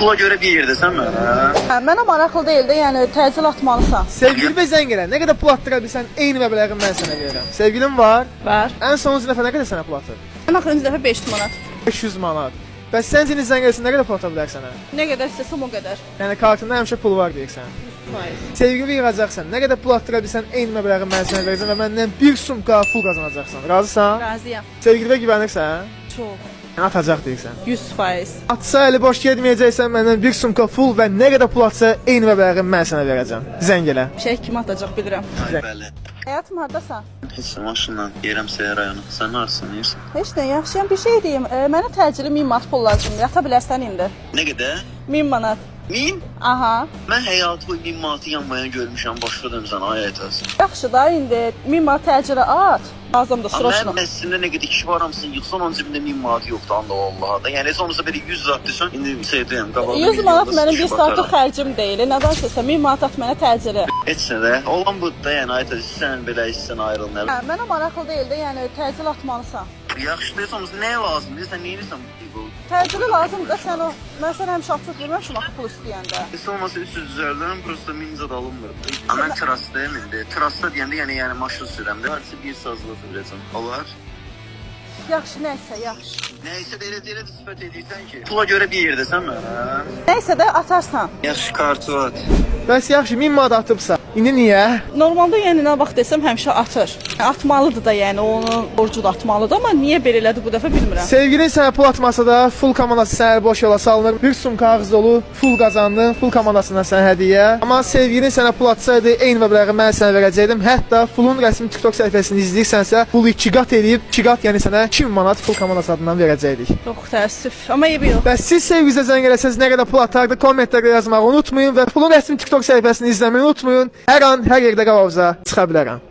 Pula görə bir yerdəsən mənə. Hə, mənə maraqlı deyil də, yəni təcil atmalısan. Sevgilimə zəng elə. Nə qədər pul atdıra bilsən, eyni məbləği mən sənə verirəm. Sevgilim var. Var. Ən sonuncu dəfə nə qədər sənə pul atır? Ən axırıncı dəfə 5 manat. 500 manat. Bəs səncə indi zəng eləsin nə qədər pul ata bilər sənə? Nə qədər istəsəm o qədər. Yəni kartında həmişə pul var deyirsən. 100%. Sevgili yığacaqsan, nə qədər pul atdıra bilsən, eyni məbləği mən sənə verəcəm və məndən bir sumka pul qazanacaqsan. Razısan? Razıyam. Sevgilimə güvənirsən? Çox. Yəni atacaq deyirsən. 100%. Atsa əli boş getməyəcəksən, məndən bir sumka pul və nə qədər pul atsa eyni məbləği mən sənə verəcəm. Zəng elə. Bir şey kim atacaq bilirəm. Ay bəli. Həyatım hardasan? Heç nə, maşınla yerəm Seyər rayonu. Sən hardasan, yersən? Heç nə, yaxşıyam. Bir şey deyim. Mənə təcili 1000 manat pul lazımdır. Ata bilərsən indi. Nə qədər? 1000 manat. 1000? Aha. Mən həyatı boyu 1000 manatı yanmayan görmüşəm, başqa dönmüsən ay aytaz. Yaxşı da indi 1000 manat təcili at. Lazımdır, Amma sroçno. mənim əslində nə qədər kişi var hamısını yıxsan, onun cibində 1000 manat yoxdur anda vallaha da. Yəni heç olmasa belə 100 zat desən, indi şeydəyəm, qabaqda 100 manat milyonda mənim bir kişi saatlıq bataram. xərcim deyil. Nə danışırsan? 1000 manat at mənə təcili. Heç nə də. Olan budur da, yəni aytaz, sən belə istən ayrıl nə. Hə, mənə maraqlı deyil də, yəni təcil atmalısan. Yaxşı deyirsən, olmasa nəyə lazımdır? Sən nə edirsən bu? Təcili lazımdır da sən o. Mən sənə həmişə atıb verməmişim axı pul istəyəndə. Heç olmasa 300 düzəldirəm, prosta 1000 zad alınmır. Amma mən trasdayım indi. Trasda deyəndə yəni maşın sürəm də. Hardasa bir sazlıq verəcəm. Olar. Yaxşı, nəysə, yaxşı. Nəysə də elə də sifət edirsən ki. Pula görə bir yerdəsən mənə. Nəysə də atarsan. Yaxşı kartı at. Bəs yaxşı 1000 manat atıbsa, indi niyə? Normalda yəni nə vaxt desəm həmişə atır. Atmalıdır da yəni onun borcu da atmalıdır, amma niyə belə elədi bu dəfə bilmirəm. Sevgilin sənə pul atmasa da, full komandası sənə boş yola salınır. Bir sumka ağız dolu pul qazandın, full komandasından sənə hədiyyə. Amma sevgilin sənə pul atsaydı, eyni məbləği mən sənə verəcəkdim. Hətta fulun rəsmi TikTok səhifəsini izləyirsənsə, pulu 2 qat eləyib, 2 qat, yəni sənə 2000 manat full komandası adından verəcəkdik. Çox təəssüf. Amma eybi yox. Bəs siz sevginizə zəng eləsəz nə qədər pul atardı, kommentlərdə yazmağı unutmayın və fulun rəsmi TikTok səhifəsini izləməyi unutmayın. Hər an, hər yerdə qabağınıza çıxa bilərəm.